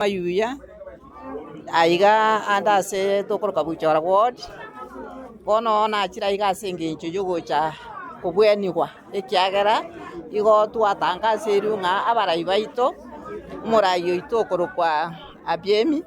Mayuya, aiga ande ase tokoroka Buchora ward, bono nachire aiga ase engencho yogocha kobwenigwa ekiagera igo twatangasirwe ng'a abarai baito, omorai oito okorokwa Abiemi,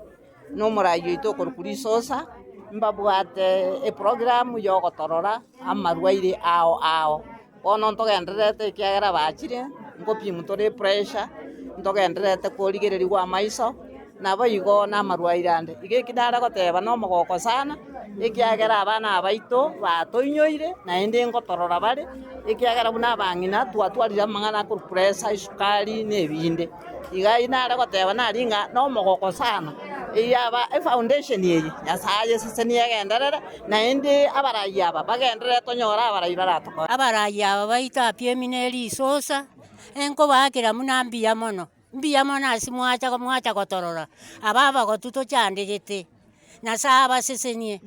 na omorai oito okorokwa Risosa, mbabwate eprogram yogotorora amarwaire ao ao. Bono ntogendererete ekiagera bachire, nkopimwa tore epressure, ntogendererete korigererigwa amaiso, naboigo namarwaire ande. Iga eki nare goteba nomogoko sana, ekiagera abana aba baito batoinyoire naende ngotorora bare, ekiagera buna abang'ina twatwarire amang'ana akorwa pressure, esukari na ebinde. Iga ayio nare goteba nari ng'a nomogoko sana, eyaba efoundation eye Nyasaye ayesesenie egenderere, naende abarai aba bagenderere tonyore abarai baratokonye. Abarai aba baito apiemi ne risosa, enkobaakera buna mbuya mono, mbuya mono ase mwacha mwacha gotorora, aba abagotu tochandegete, Nyasaye abasesenie,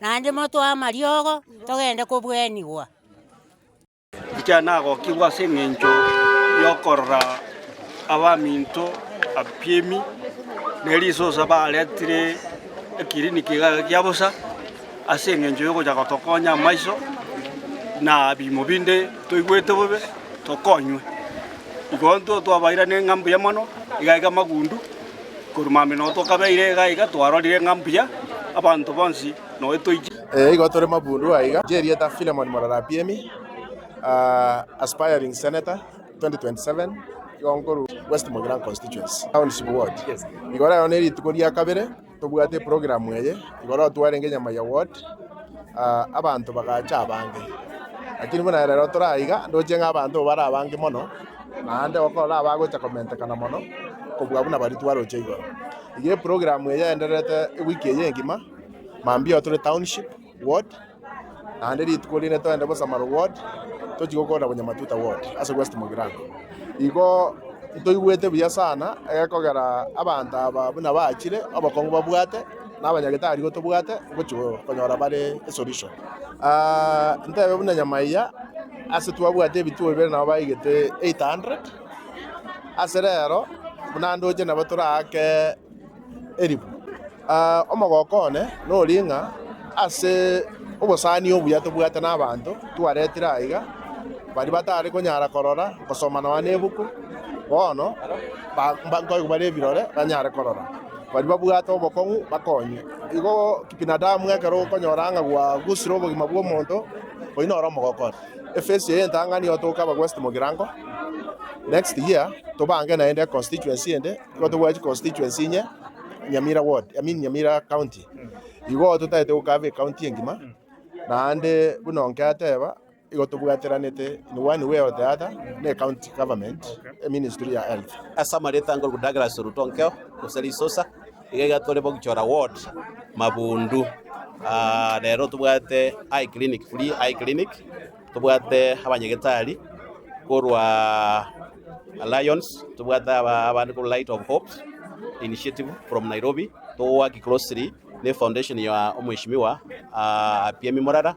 naende motoe amariogo, togende kobwenigwa. Inche nagokigwa ase engencho y'okorora abaminto abapiemi ne risosa baretire ekiriniki iga kia bosa ase engencho y'ogocha gotokonya amaiso na bimo binde toigwete bobe tokonywe. Igo intwe twabairaneire ng'a mbuya mono iga iga magundu korwa mambia nabo tokabeire iga iga twarorire ng'a mbuya abanto bonsi. Noe toiche. Ee, igo tore mabundu aiga. Inche erieta Philemon Morara Apiemi, aspiring senator 2027, igo nkorwa West Mugirango constituency, Township ward. Igo rero ne rituko ria kabere tobwate eprogram eye, igo rero twarenge Nyamaiya ward, abanto bagacha abange. Lakini buna rero tore aiga, ndoche ng'a abanto bare abange mono, naende okorora abagocha komentekana mono kobua buna baria twaroche igoro. Igo eprogram eye yaendererete ewiki eye engima. Mambia tore township ward, naende rituko rinde togende Bosamaro ward, tochie gokora Bonyamatuta ward ase West Mugirango. Igo ntoigwete buya sana egekogera abanto aba buna bachire obokong'u babwate na abanyagetari igo tobwate ngochia konyora bare esolution. Ntebe buna Nyamaiya ase twabwate ebituo bibere nabo baigete 800, ase rero buna ndoche nabo toraake elifu. Omogoko one noria ng'a ase obosani obuya tobwate nabanto twaretire aiga, baria batare konyara korora, gosoma nonya na ebuku, bono nkoigwa bare ebirore banyare korora. Baria babwate obokong'u bakonywe. Igo kibinadamu ekero okonyora ng'a gwagusire obogima bwa omonto, oyio noro omogoko one. Efesi eye entang'ani otoka aba West Mugirango, next year tobange naende econstituency ende. Igo tobwate chiconstituency inye, Nyamira ward, I mean Nyamira county. Igo totagete gokava ecounty engima, naende buna onke ateba, igo tobwateranete in one way or the other na ecounty government, eministry ya health. Ase amarieta nkorokwa Douglas Oruto Onkeo, gose Risosa, iga iga tore Bogichora ward, Mabundu. Rero tobwate eye clinic, free eye clinic, tobwate abanyagetari korwa Lions, tobwate abande korwa Light of Hope Initiative from Nairobi, togowork closely ne foundation ya omweshimiwa Apiemi Morara.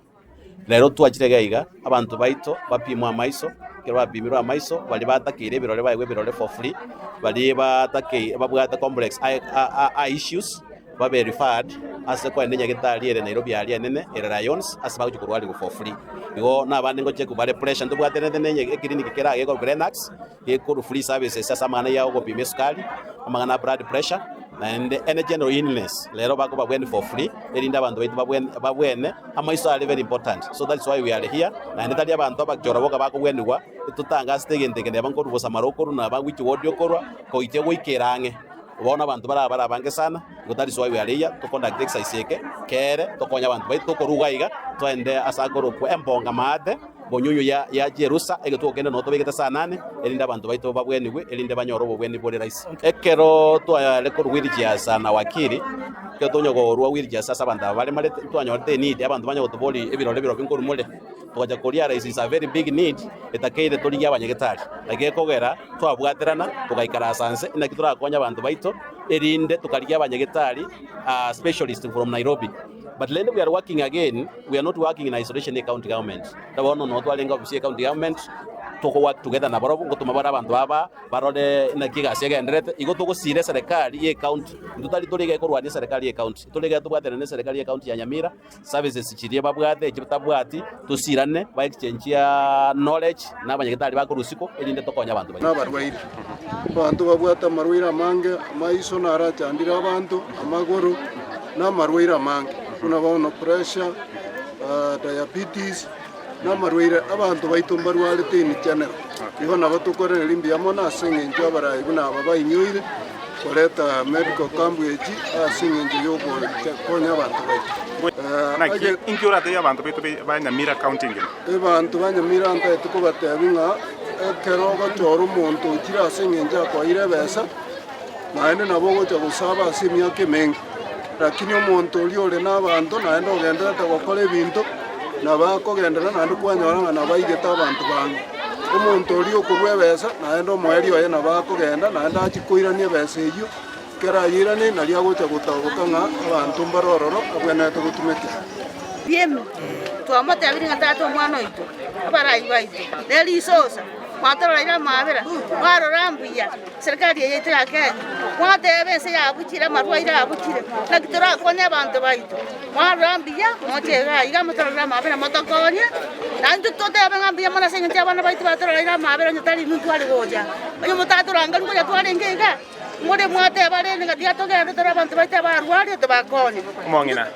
Rero twachire iga iga, abanto baito bapimwe amaiso, ekero bapimirwe amaiso, baria batakeire ebirore baegwe ebirore for free, baria batakeire babwate complex eye issues babe referred ase kogenda enyagetari ere Nairobi aria enene ere Lions ase bagochia korwarigwa for free. Igo nabande ngochia kobare pressure ntobwaterete ne eclinic kere aa gekorokwa Lennox gekorwa free services ase amang'ana ya ogopima esukari, amang'ana a blood pressure naende any general illness rero bakobabweni for free erinde abanto baito babwene babwene amaiso are very important so that's why we are here naende tari abanto abachoro boka bakobwenigwa totangasete egento eke neba nkorwa bosamara okorwa naba which ward okorwa goikia goikera ang'e. Bono abanto baraba bare abange sana, igo tari soa igwe aria to conduct exercise eke kere tokonye abanto baito tokoruga iga toende ase akorokwa embonga maate bonyunyu ya ya Jerusa egetuo kende noo tobegete saa nane erinde abanto baito babwenigwe erinde banyore obobweni bore rahisi. Ekero tware korwa wheelchairs na wakili ekero tonya korwa wheelchairs ase abanto aba baremarete ntwanyorete eneed abanto banya gotoboria ebirore birobio nkorwa more togacha ko realize is a very big need etakeire torigie abanyagetari naki gekogera Twabwaterana, togaikaransa nse, inaki torakonye abanto baito, erinde tokarigia abanyagetari, specialist from Nairobi. But rende we are working again, we are not working in isolation ne county government. Bono noo twarenge ofisi ye county government, Toko work together nabarobwo ngotoma bare abanto aba barore naki egasi egendererete. Igo togosira eserekari ye ecounty, intwe tari tore iga ekorwania eserekari ye ecounty, tore iga tobwaterane na eserekari ye ecounty ya Nyamira, services chiria babwate echi batabwati, tosirane ba exchange knowledge na abanyagetari bakorwa isiko erinde tokonye abanto baito. Nabarwaire. Abanto babwate amarwaire amange, amaiso narachandire abanto, amagoro, na amarwaire amange, buna bono pressure, diabetes. Namarwaire abanto baito mbarwarete in general. Igo nabo tokorereria mbuya mono ase engencho abarai buna aba bainyoire koreta medical camp echi ase engencho yogokonya abanto baito. Naki inki oratebie abanto baito ba Nyamira county engima? Abanto ba Nyamira ntaete kobatebia ng'a ekero ogochora omonto ochire ase engencho akoeire ebesa, naende nabo ogocha gosaba ase emiaka emenge. Lakini omonto oria ore nabanto naende ogendererete gokora ebinto, nabo akogenderera naende kwanyora ng'a nabo aigete abanto bange. Omonto oria okorua ebesa naende omoerio oye nabo akogenda naende achie koirania ebesa eyio, ekero ayeiranie nario agocha gotaboka ng'a abanto mbare ororo abwenerete gotumekera. Biemi, twamotebirie ng'a tata omwana oito, abarai baito, ne risosa, mwatororeire amabera, mwarora mbuya. Serikali eye yaito ya Kenya, mwateba ense yabuchire, amarwaire abuchire, naki torakonye abanto baito? Mwarora mbuya, moche igaa iga motororere amabera motokonye, naintwe totebe ng'a mbuya mono ase eng'encho abana baito batororeire amabera onye tari intwe tware gocha. Onye motatorangerigwe onye twarenge igaa, more mwateba rende ng'a tiga togende tore abanto baito abarwarie tobakonye. Omong'ina.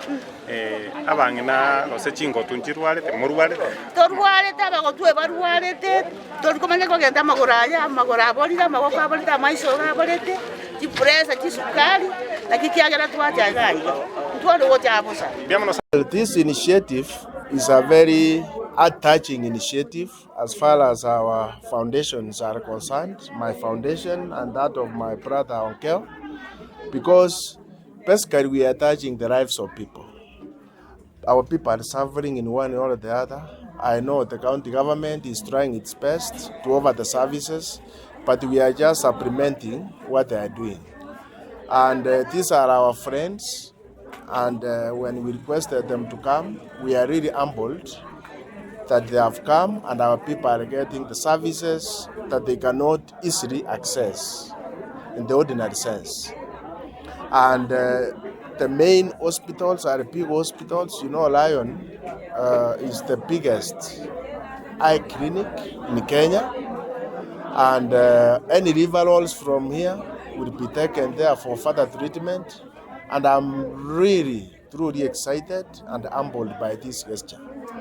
Abang'ina gose chingotu nchirwarete, morwarete? Torwarete, abagotu ebarwarete, tori komanya kogenda amagoro aya, amagoro aborire, amaboko aborete, amaiso iga aborete, chipresa, chisukari, naki kiagera twacha iga iga, ntware gocha bosa. This initiative is a very heart-touching initiative as far as our foundations are concerned, my foundation and that of my brother Onkeo, because Basically we are touching the lives of people. Our people are suffering in one way or the other. I know the county government is trying its best to offer the services, but we are just supplementing what they are doing. And uh, these are our friends, and uh, when we requested them to come, we are really humbled that they have come and our people are getting the services that they cannot easily access in the ordinary sense. And uh, the main hospitals are big hospitals. You know, Lion uh, is the biggest eye clinic in Kenya. And uh, any referrals from here will be taken there for further treatment. And I'm really, truly excited and humbled by this gesture.